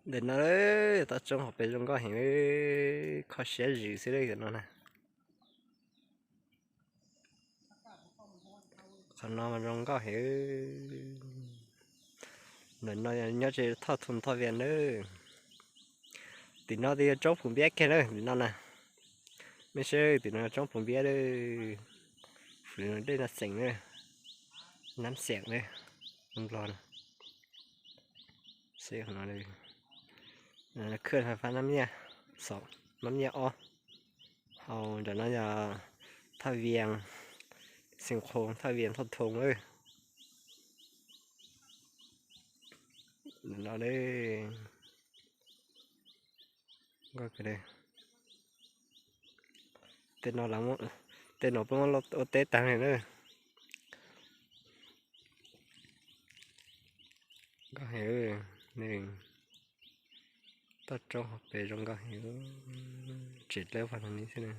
Ntawm no toj roob hauv pes zoo nkauj heev, kho siab zwm xwb ntawm no na. Qhov no zoo nkauj heev. Ntawm no nyob ze Thoj Thoo Thoj Vias nawb. Tim no ces yog roob Phum Npiab kiag na, tim no na. Mej saib, tim no roob Phum Npiab, dej no xeem na, nab xeem na, Nplog na. Khwb fab nab nyiaj, nab nyiaj ob. Hauv nram no yog Thaj Vias, Xeev Khoo, Thaj Vias, Thoj Thoo lawm. No, tej no, tej no puab muab ua teb tag li na. Nkauj heev, toj roob hauv pes zoo nkauj heev, tsev dawb vag no xwb na.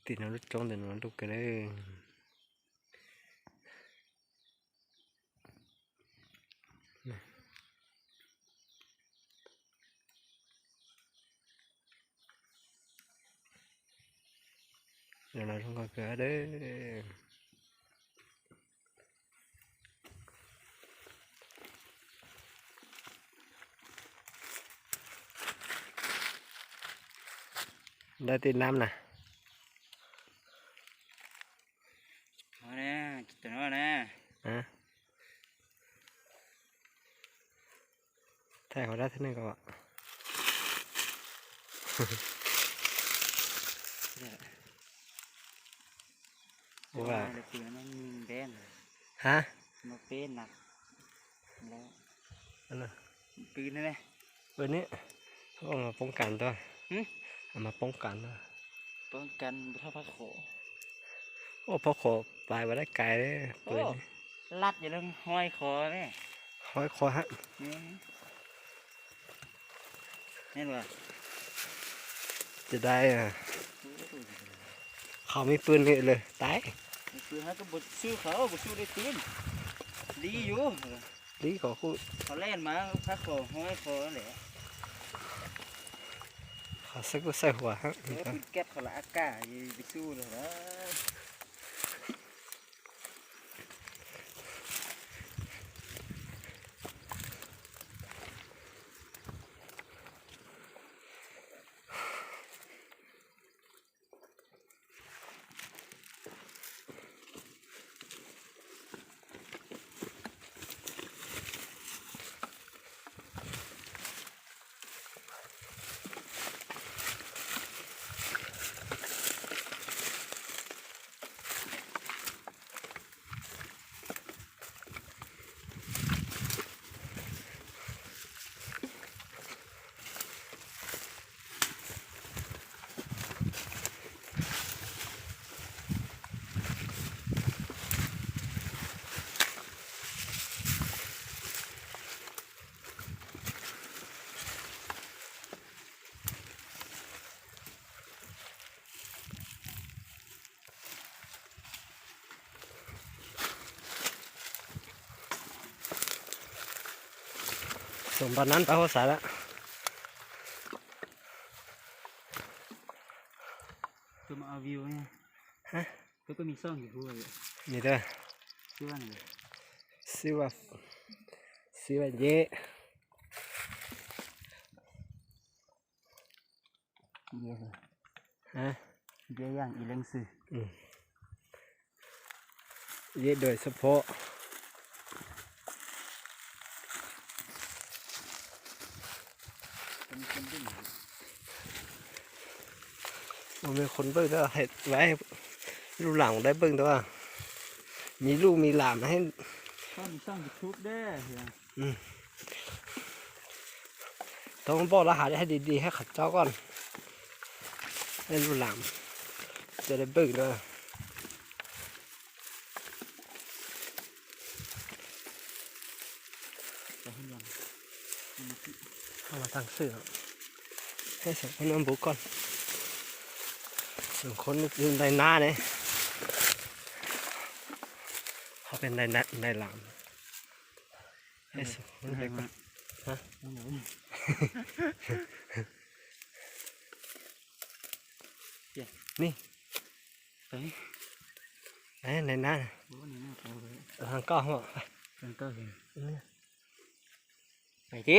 Tim no lub roob ntawm no loj kawg na. Zoo nkauj kawg. Ntawm tim nab na. Thaij qhov dab thib neeg ko. Ha? Pw ne, mas poob kas ntag. Mas poob kas ntag. Ua phab qhov pais vas dab kais. Laj hoi qhov, hoi qhov ha. Ces dai, qhov me pw nws lawm tais. Li kom kuj, qhov xwb kuj xaij huam ha. Xoom npaj nab npaj huab xav lawm. Xib vas, xib vas yeb. Yeb dua xab phob. Ua me khon npawj ntawd, luj lam dai npawj ntawd, me luj me lam. Tau npoj lab has hais di di hab qhov tsaub koj, luj lam, cov dai npawj ntawd. Tag xwb, npus koj, khon ntais nab ne. Ho peb ntais ntais lam. Ni, ntais na, koj, pais ti.